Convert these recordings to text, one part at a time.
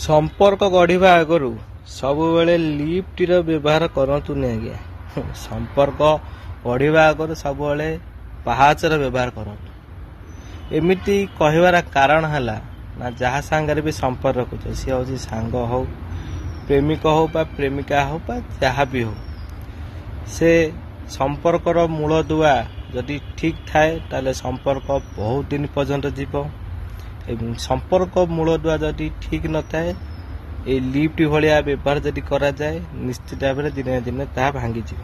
ସମ୍ପର୍କ ଗଢ଼ିବା ଆଗରୁ ସବୁବେଳେ ଲିଫ୍ଟର ବ୍ୟବହାର କରନ୍ତୁନି ଆଜ୍ଞା। ସମ୍ପର୍କ ଗଢ଼ିବା ଆଗରୁ ସବୁବେଳେ ପାହାଚର ବ୍ୟବହାର କରନ୍ତୁ। ଏମିତି କହିବାର କାରଣ ହେଲା ନା, ଯାହା ସାଙ୍ଗରେ ବି ସମ୍ପର୍କ ରଖୁଛ, ସିଏ ହେଉଛି ସାଙ୍ଗ ହଉ, ପ୍ରେମିକ ହଉ ବା ପ୍ରେମିକା ହଉ ବା ଯାହା ବି ହଉ, ସେ ସମ୍ପର୍କର ମୂଳଦୁଆ ଯଦି ଠିକ୍ ଥାଏ ତାହେଲେ ସମ୍ପର୍କ ବହୁତ ଦିନ ପର୍ଯ୍ୟନ୍ତ ଯିବ, ଏବଂ ସମ୍ପର୍କ ମୂଳଦୁଆ ଯଦି ଠିକ୍ ନଥାଏ, ଏଇ ଲିଫ୍ଟ ଭଳିଆ ବ୍ୟବହାର ଯଦି କରାଯାଏ, ନିଶ୍ଚିତ ଭାବରେ ଦିନେ ନା ଦିନେ ତାହା ଭାଙ୍ଗିଯିବ।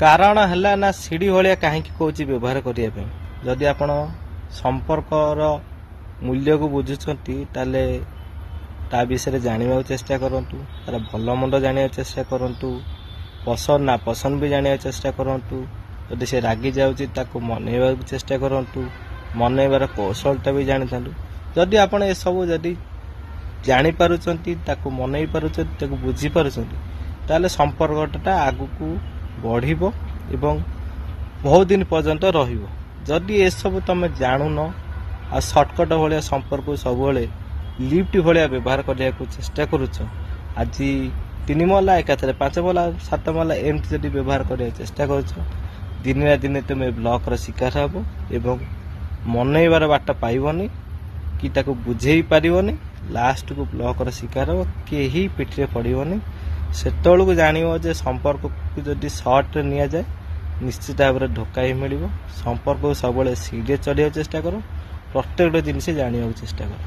କାରଣ ହେଲା ନା, ସିଡ଼ି ଭଳିଆ କାହିଁକି କହୁଛି ବ୍ୟବହାର କରିବା ପାଇଁ? ଯଦି ଆପଣ ସମ୍ପର୍କର ମୂଲ୍ୟକୁ ବୁଝୁଛନ୍ତି, ତାହେଲେ ତା ବିଷୟରେ ଜାଣିବାକୁ ଚେଷ୍ଟା କରନ୍ତୁ, ତାର ଭଲ ମନ୍ଦ ଜାଣିବାକୁ ଚେଷ୍ଟା କରନ୍ତୁ, ପସନ୍ଦ ନା ପସନ୍ଦ ବି ଜାଣିବାକୁ ଚେଷ୍ଟା କରନ୍ତୁ। ଯଦି ସେ ରାଗି ଯାଉଛି, ତାକୁ ମନେଇବାକୁ ଚେଷ୍ଟା କରନ୍ତୁ, ମନେଇବାର କୌଶଳଟା ବି ଜାଣିଥାନ୍ତୁ। ଯଦି ଆପଣ ଏସବୁ ଯଦି ଜାଣିପାରୁଛନ୍ତି, ତାକୁ ମନେଇ ପାରୁଛନ୍ତି, ତାକୁ ବୁଝିପାରୁଛନ୍ତି, ତାହେଲେ ସମ୍ପର୍କଟା ଆଗକୁ ବଢ଼ିବ ଏବଂ ବହୁତ ଦିନ ପର୍ଯ୍ୟନ୍ତ ରହିବ। ଯଦି ଏସବୁ ତମେ ଜାଣୁନ ଆଉ ସର୍ଟକଟ୍ ଭଳିଆ ସମ୍ପର୍କକୁ ସବୁବେଳେ ଲିଫ୍ଟ ଭଳିଆ ବ୍ୟବହାର କରିବାକୁ ଚେଷ୍ଟା କରୁଛ, ଆଜି 3 ମହଲା, ଏକାଥରେ 5 ମହଲା, 7 ମହଲା, ଏମିତି ଯଦି ବ୍ୟବହାର କରିବାକୁ ଚେଷ୍ଟା କରୁଛ, ଦିନେ ନା ଦିନେ ତୁମେ ବ୍ଲକର ଶିକାର ହେବ ଏବଂ ମନେଇବାର ବାଟ ପାଇବନି କି ତାକୁ ବୁଝେଇ ପାରିବନି। ଲାଷ୍ଟକୁ ବ୍ଲକର ଶିକାର ହେବ, କେହି ପିଠିରେ ପଡ଼ିବନି। ସେତେବେଳକୁ ଜାଣିବ ଯେ ସମ୍ପର୍କକୁ ଯଦି ସର୍ଟରେ ନିଆଯାଏ, ନିଶ୍ଚିତ ଭାବରେ ଧୋକା ହିଁ ମିଳିବ। ସମ୍ପର୍କକୁ ସବୁବେଳେ ସିଡ଼ିରେ ଚଢ଼ିବାକୁ ଚେଷ୍ଟା କର, ପ୍ରତ୍ୟେକଟି ଜିନିଷ ଜାଣିବାକୁ ଚେଷ୍ଟା କର।